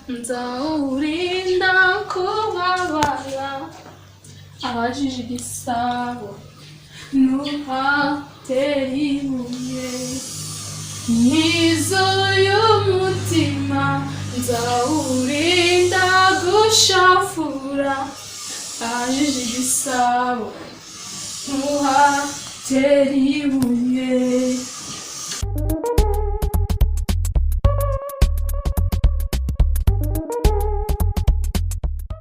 Nzawurinda kubabara. Abajije igisabo, ntuhatera ibuye. Nizo y'umutima, nzawurinda gushafura. Abajije igisabo, ntuhatera ibuye.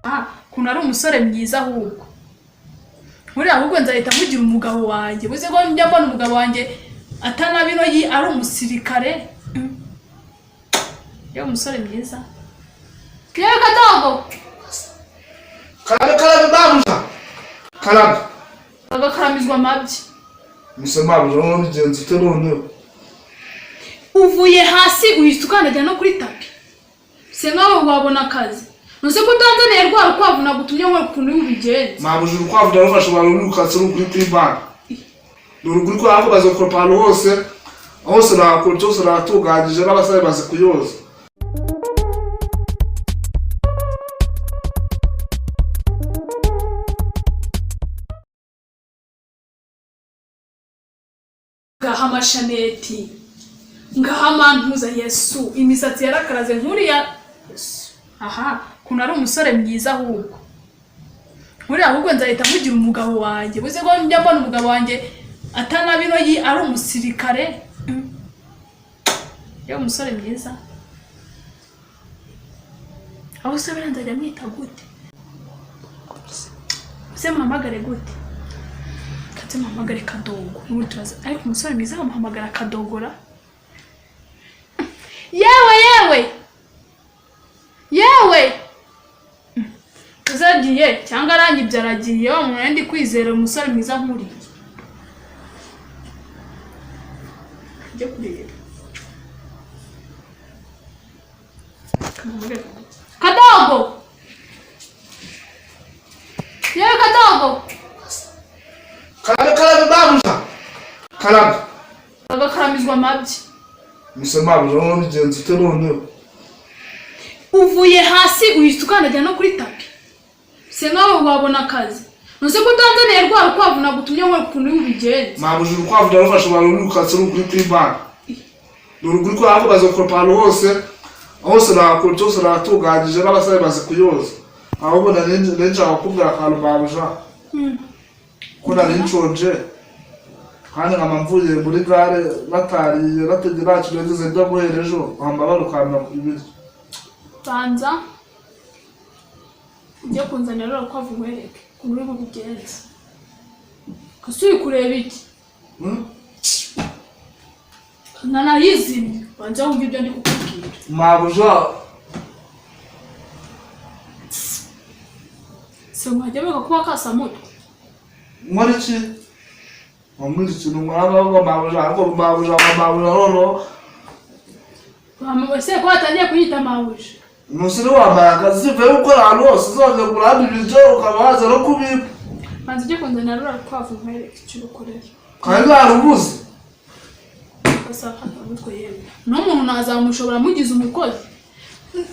Ah, ukuntu ari umusore mwiza ahubwo. Buriya ahubwo nzahita mugira umugabo wanjye. Buze ko njya mbona umugabo wanjye atanabinoyi ari umusirikare. Yewe, umusore mwiza. Yewe kadogo. Karabe, karabe, mabuja, karabe. Agakaramizwa amabyi. Mise mabuja, noneho bigenze ute noneho? Uvuye hasi uhita ukandagira no kuri tapi. Se nkawe wabona akazi? Ntuzi ko utanzaniye rwa rukwavu nagutumye ngo ukuntu ubigenza? Mabuja, urukwavu ndarufashe, barurukatse ruri kuri banki, ni uruguri kubera ko baza gukoropa ahantu hose hose, nahakorotse hose, nahatunganyije, n'abasare bazi kuyoza. Ngaha amashaneti, ngaha amantuza. Yesu, imisatsi yarakaraze nk'uriya. Yesu, aha ukuntu ari umusore mwiza ahubwo. Buriya ahubwo nzahita mugira umugabo wanjye. Buze ko njya mbona umugabo wanjye atanabinoyi ari umusirikare. Yewe, umusore mwiza. Aho se buriya nzajya mwita gute? Se muhamagare gute? Katse muhamagare Kadogo n'ubundi turaza. Ariko umusore mwiza bamuhamagara Kadogora. Yewe, yewe, yewe, uzagiye cyangwa arangibye, aragiye. Wa muntu ndi kwizera, umusore mwiza nkuriya. Njye kureba. Kamuhamagare Kadogo. Yewe Kadogo. Karabe, karabe, mabuja, karabe. Agakaramizwa amabyi. Mise mabuja, noneho bigenze ute noneho? Uvuye hasi uhita ukandagira no kuri tapi. Se nkawe wabona akazi? Ntuzi ko utanzaniye rwa rukwavu nagutumye ngo ukuntu ubigenza? Mabuja, urukwavu ndarufashe, barurukatse ruri kuri banki, ni uruguri kubera ko baza gukoropa ahantu hose hose, nahakorotse hose, nahatunganyije, n'abasare bazi kuyoza. Ahubwo nari nshaka kukubwira akantu, mabuja, ko nari nshonje kandi nkaba mvuye muri gare batariye bategera, nta kintu nigeze njya guhera ejo, nkamba barukamira ibiryo. Banza ujye kunzanira ruriya rukwavu nkwereke ukuntu uri bubigenze. Ese uri kureba iki? Hmm? Nanayizimye, banza wumve ibyo ndi kukubwira. Mabuja. Se mwajya mureka kuba kasamutwe? Nkora iki? Wambwira ikintu nkora, mabuja? Ariko mabuja, mabuja, noneho. Ese ko watangiye kunyita mabuja? Umusore wambaye akazi, uvuye gukora ahantu hose, uzongera kuramba ibiryo, ukaba waza no kubiba. Banza ujye kunzanira ruriya rukwavu nkwereke icyo urukorera. Kandi ntarubuze. Mutwe yewe, n'umuntu nazamushobora mugize umukozi.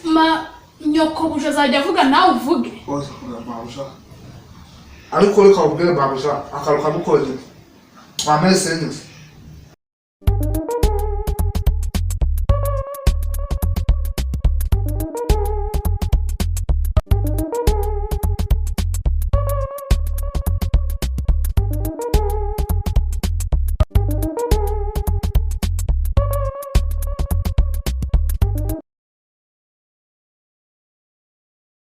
Ma nyokobuja azajya avuga nawe uvuge. Oya, oya, mabuja, ariko reka ubwire mabuja akantu kamukongera wambaye senyuze.